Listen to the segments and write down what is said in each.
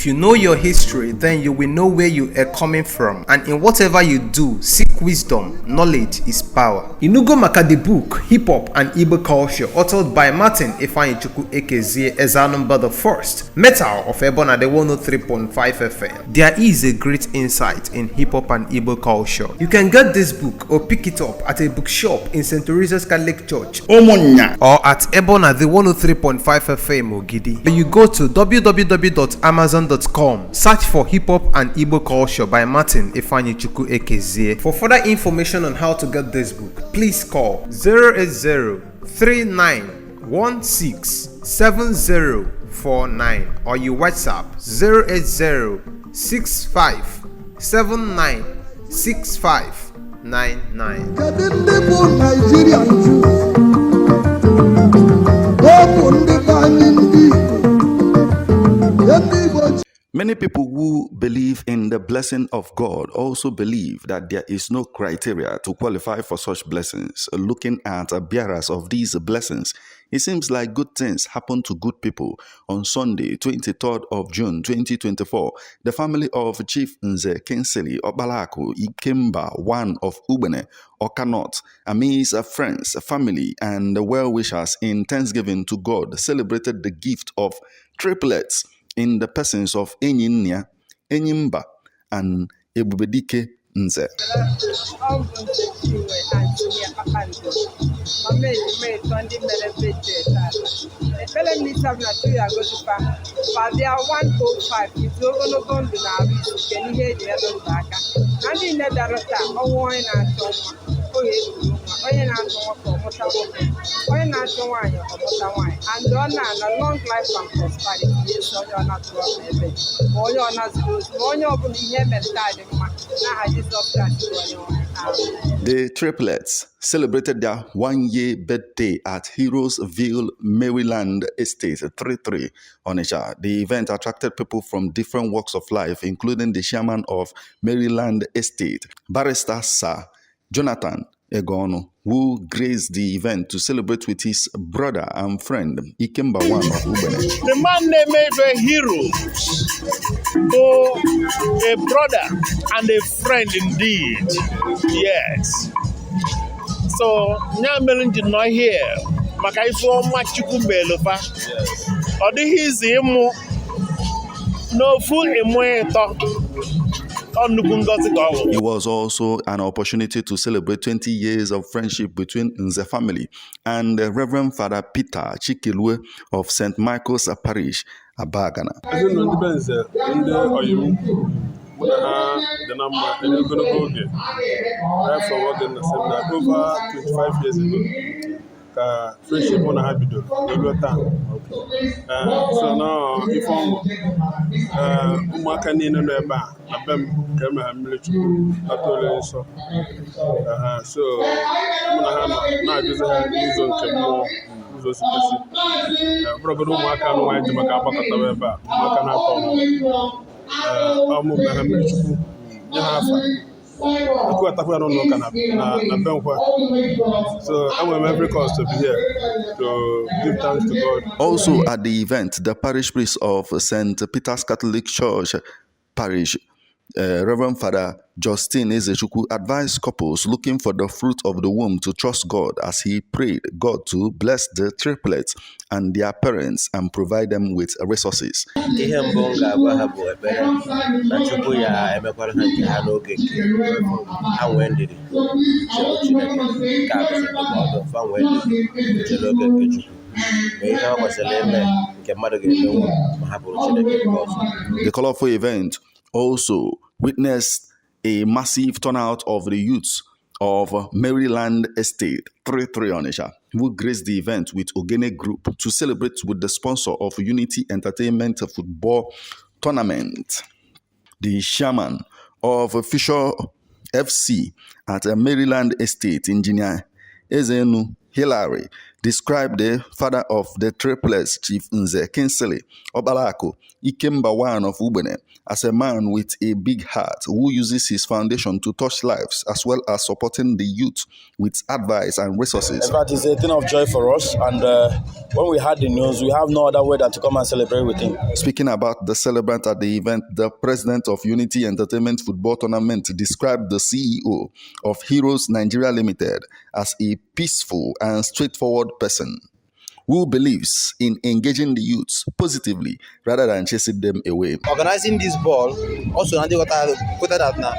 If you know your history, then you will know where you are coming from. And in whatever you do, seek wisdom. Knowledge is power. Inugo maka the book, Hip Hop and Igbo Culture, authored by Martin Ifeanyichukwu Ekezie Ezanumba the First, Metal of Ebona the 103.5 FM. There is a great insight in hip hop and Igbo culture. You can get this book or pick it up at a bookshop in St. Teresa's Catholic Church, Omonya, or at Ebona the 103.5 FM Ogidi. You go to www.amazon.com, search for Hip Hop and Igbo Culture by Martin Ifeanyichukwu Ekezie. For further information on how to get this book, please call 080-3916-7049 or you WhatsApp 080-6579-6599. Many people who believe in the blessing of God also believe that there is no criteria to qualify for such blessings. Looking at bearers of these blessings, it seems like good things happen to good people. On Sunday, 23rd of June 2024, the family of Chief Nze Kingsley Okpala IKEMBA, one of UGBENE, Okanot, amidst friends, family, and well-wishers in thanksgiving to God, celebrated the gift of triplets in the persons of Enyinnia, Enyimba, and Ebubedike Nze. Long life and prosperity. The triplets celebrated their one-year birthday at Heroesville, Maryland Estate, 33 Onitsha. The event attracted people from different walks of life, including the chairman of Maryland Estate, Barrister Sir Jonathan Egono, who graced the event to celebrate with his brother and friend, IKEMBA one of UGBENE. The man they made a hero, oh, a brother and a friend indeed. Yes. So, Nyamelin did not hear. Makaifo Machukumbelofa. Or the his emo. No full emo. It was also an opportunity to celebrate 20 years of friendship between Nze family and the Reverend Father Peter Chikilwe of St. Michael's Parish, Abagana. Over 25 years ago. Friendship on a habit. So now, if I'm working in a bar, I've been military. So now just use on Kemo. So I will every cause to be here to give thanks to God. Also at the event, the parish priest of St. Peter's Catholic Church Parish, Reverend Father Justin Ezechukwu, advised couples looking for the fruit of the womb to trust God as he prayed God to bless the triplets and their parents and provide them with resources. The colorful event also witnessed a massive turnout of the youths of Maryland Estate, 33 Onitsha, who graced the event with Ogene Group to celebrate with the sponsor of Unity Entertainment Football Tournament. The chairman of Fisher FC at Maryland Estate, Engineer Ezenu Hillary, described the father of the triplets, Chief Nze Kingsley, Okpala, IKEMBA one of UGBENE, as a man with a big heart who uses his foundation to touch lives as well as supporting the youth with advice and resources. In fact, it's a thing of joy for us, and when we had the news, we have no other way than to come and celebrate with him. Speaking about the celebrant at the event, the president of Unity Entertainment Football Tournament described the CEO of Heroes Nigeria Limited as a peaceful and straightforward person who believes in engaging the youths positively rather than chasing them away. Organizing this ball also put that now.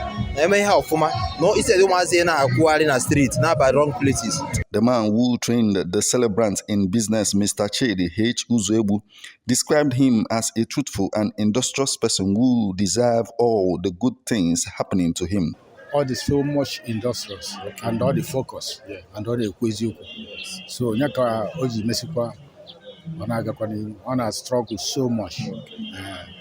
No, it's a street, not by wrong places. The man who trained the celebrant in business, Mr. Chedi H. Uzoebu, described him as a truthful and industrious person who deserves all the good things happening to him. All the so much industrious and all the focus and all the equation. So Nyaka Oji Mexico on a struggle so much.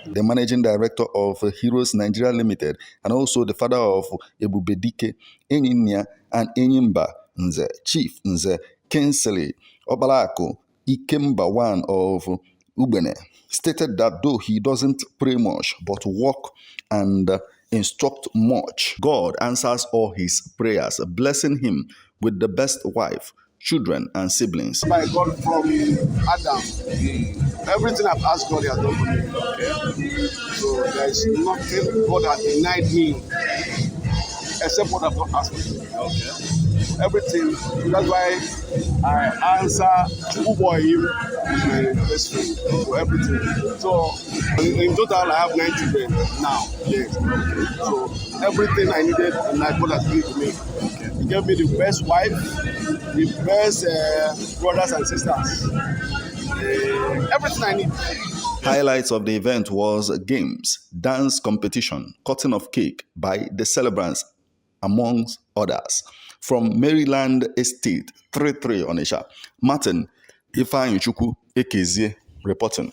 The managing director of Heroes Nigeria Limited and also the father of Ebubedike, Enyinnia and Enyimba Nze, Chief Nze Kingsley, Okpala, IKEMBA one of UGBENE, stated that though he doesn't pray much but work and instruct much, God answers all his prayers, blessing him with the best wife, children, and siblings. By God from Adam, everything I've asked God, He has done for me. Okay. So there's nothing God has denied me except what I've not asked for. Okay. Everything. So that's why I answer to boy him with my best friend for everything. So in total, I have 9 children now. Yes. Okay. So everything I needed in life, God has given to me. Okay. He gave me the best wife, the best brothers and sisters. Everything I need. Highlights of the event was games, dance competition, cutting of cake by the celebrants, amongst others. From Maryland Estate, 33 Onitsha, Martin Ifeanyichukwu Ekezie reporting.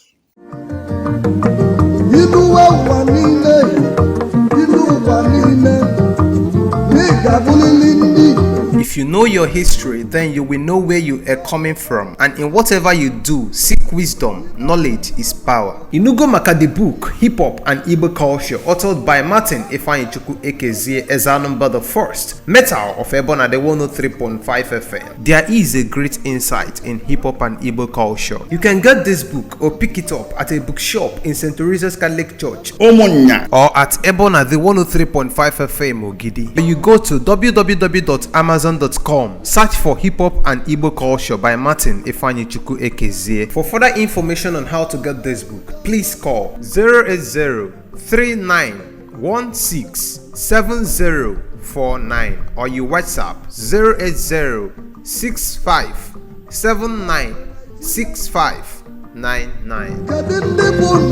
If you know your history, then you will know where you are coming from. And in whatever you do, seek wisdom. Knowledge is power. Inugo maka the book, Hip Hop and Igbo Culture, authored by Martin Ifeanyichukwu Ekezie Ezanumba the First, Metal of Ebona the 103.5 FM. There is a great insight in hip hop and Igbo culture. You can get this book or pick it up at a bookshop in St. Teresa's Catholic Church, Omonya, or at Ebona the 103.5 FM Ogidi. You go to www.amazon.com, search for Hip Hop and Igbo Culture by Martin Ifeanyichukwu Ekezie. For further information on how to get this book, please call 080-3916-7049 or you WhatsApp 080-6579-6599.